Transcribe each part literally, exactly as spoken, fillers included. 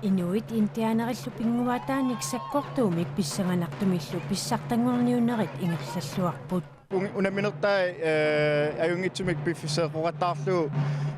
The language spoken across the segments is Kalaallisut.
Inuit indianerillu pinnguaataanik sakkortuumik pissanganartumillu pissartanngorniunnerit ingerlalluarput. Un-, unamminertai, eh, ajunngitsumik piffissaq eqqoqattaarlugu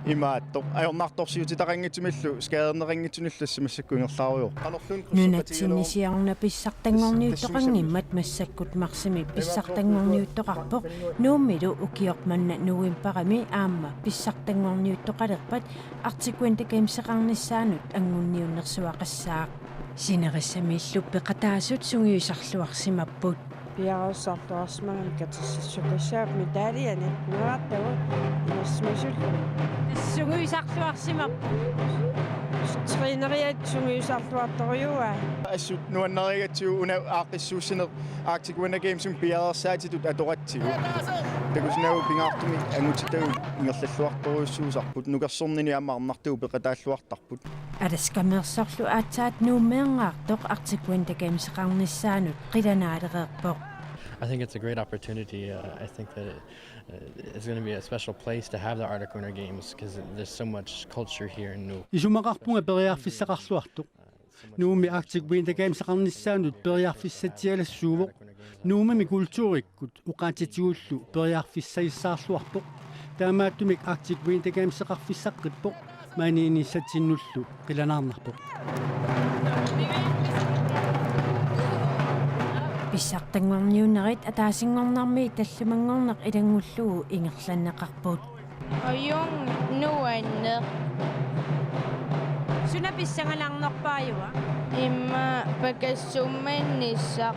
imaattoq. Ajornartorsiutitaqanngitsumillu, skaderneqanngitsunillu tassa massakkut ingerlaarujoorput. Nunatsinni siorna pissartanngorniuttoqanngimmat massakkut marsimi pissartanngorniuttoqarpoq. Nuummilu ukioq manna novembarimi aamma pissartanngorniuttoqalerpat Arctic Winter Gameseqarnissaanut anngunniunnersuaqassaaq. Sinerissamiillu peqataasut sungiusarluarsimapput. Piareersarluarsimagami katersissiukassaapput medaljani nuartagu inersimasullu. Sungiusarluarsimapput. Træneriat sungiusarluartorujuuai. Assut nuannarigatsigu una aaqqissuussineq Arctic Winter Gamesimi piareersaatitut atoratsigu. Takusinnaavugut pingaartumik angutitagut ingerlalluartorujussuusarput, nukersornini aamma arnartagut peqataalluartarput. Alaskameersorlu aatsaat Nuummeerngaartoq Arctic Winter Gameseqarnissaanut qilanaalereerpoq. I think it's a great opportunity. Uh, I think that it, uh, it's gonna be a special place to have the Arctic Winter Games 'cause there's so much culture here in Nuuk. Isumaqarpunga periarfissaqarluartoq. Nuummi Arctic Winter Gameseqarnissaanut periarfissatsialassuuvoq. Nuummimi kulturikkut oqaatsitigullu periarfissagissaarluarpoq. Taamaattumik Arctic Winter Gameseqarfissaqqippoq, maaniinnissatsinnullu qilanaarnarpoq. Pissartanngorniunnerit ataasinngornermi tallimanngorneq ilanngullugu ingerlanneqarput. Ajunngilaq nuanneq. Suna pissanganarnerpaajua? Immaqa pakassummannissaq.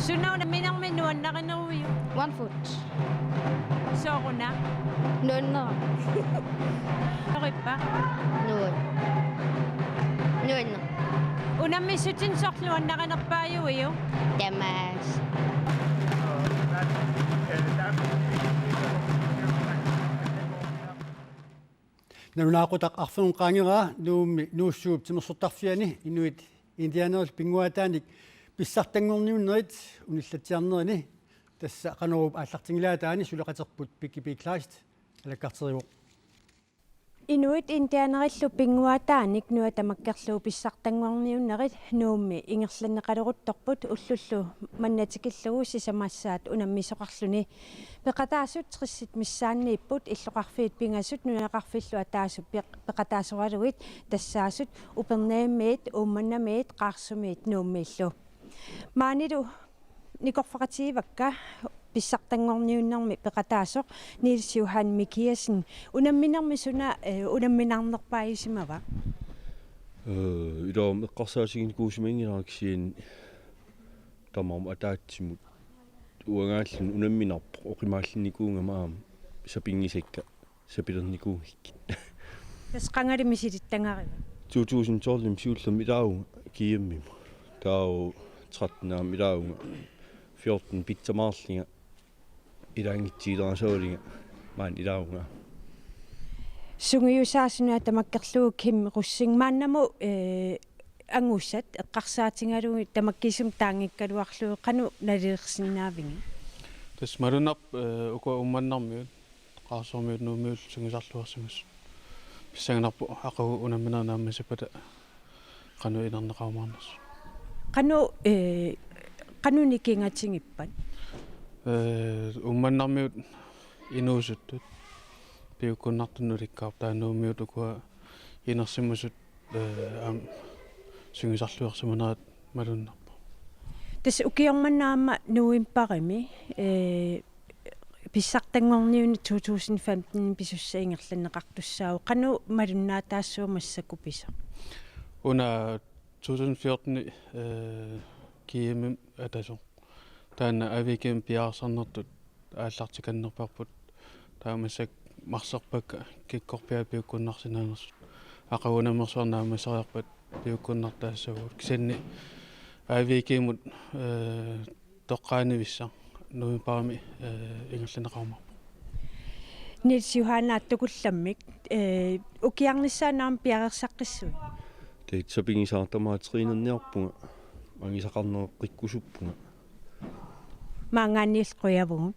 Suna unamminermi nuannarineruiuk? One foot. Sooruna? Nuanneq. Sorippa? Nuan. Nuanneq. Unammissutsinni soorlu nuannarinerpaajuiuk? Tamaasa. Nalunaaqutaq arfineq-qaangeraa Nuummi Nuussuup timersortarfiani inuit indianerillu pinnguaataanik pissartanngorniunnerit unillatsiarnerini, tassa Qanoruup aallartinngilaataani suleqaterput Pikki P. Kleist alakkarterivoq. Inuit indianerillu pinnguaataanik nuatta makkerlugu pissartanngorniunnerit Nuummi ingerlanneqaleruttorput ullullu manna tikillugu sisamassaat unammisoqarluni. Peqataasut tressit missaanniipput, illoqarfiit pingasut nunaqarfillu ataasut peq-, peqataasoralugit, tassaasut Upernavimmiit, Uummannamiit, Qaarsumiit Nuummiillu. Maanilu nikorfaqatigivakka pissartanngorniunnermi peqataasoq Niels Johan Mikiassen. Unamminermi suna, eh, unamminarnerpaajusimava? Eh, ilaa eqqarsaatiginikuusimanngilara kisianni tamarmik ataatsimut uangaalluni unamminarpoq, oqimaallinnikuugama aamma sapinngisakka sapilernikuugikkit. Tassa qangali misilittagariva? To tusind tolv-imi siullermi ilaavunga G M-imut. Taava tretten-imi ilaavunga. Fjorten pitsamaarlunga. Ilaanngitsuulerasaalinga maani ilaavunga. Sungiusaasunut tamakkerlugu Kim Rosing maannamut, eh, angusat eqqarsaatigalugit tamakkiisumik taanngikkaluarlugu qanoq nalilersinnaaviuk? Tassa malunnarpoq, eh, ukua Uummannarmiut, Qaarsumiut, Nuummiut sungiusarluarsimasut. Pissanganarpoq aqagu unamminerit naammassippata qanoq inerneqarumaarnersut. Qanoq, eh, qanoq nikingatigippat? Eh, Uummannarmiut inuusuttut piukkunnartunut ulikkaarput, taava Nuummiut ukua inersimasut, eh, aamma sungiusarluarsimanerat malunnarpoq. Tassa ukioq manna aamma novembarimi, eh, pissartanngorniunneq to tusind femten pisussat ingerlanneqartussaavoq. Qanoq malunnaataassava massakkut pisoq? Una to tusind fjorten, eh, G M-imi atasoq. Taanna A V G-mi piareersarnertut aallartikannerparput. Taava massakkut marserpakka kikkorpiaat piukkunnarsinnaanersut. Aqagu unammersuarneq naammasseriarpat piukkunnartaassavagut. Kisianni A V G-mut, eh, toqqaannavissaq novembarimi, eh, ingerlanneqarumaarpoq. Niels Johan, aattukullammik, eh, ukiarnissaanut aamma piareersaqqissuit? Taava sapinngisaat tamaat trænerniarpunga, angisaqarnereqqikkusuppunga. Maanngaanniillu qujavugut.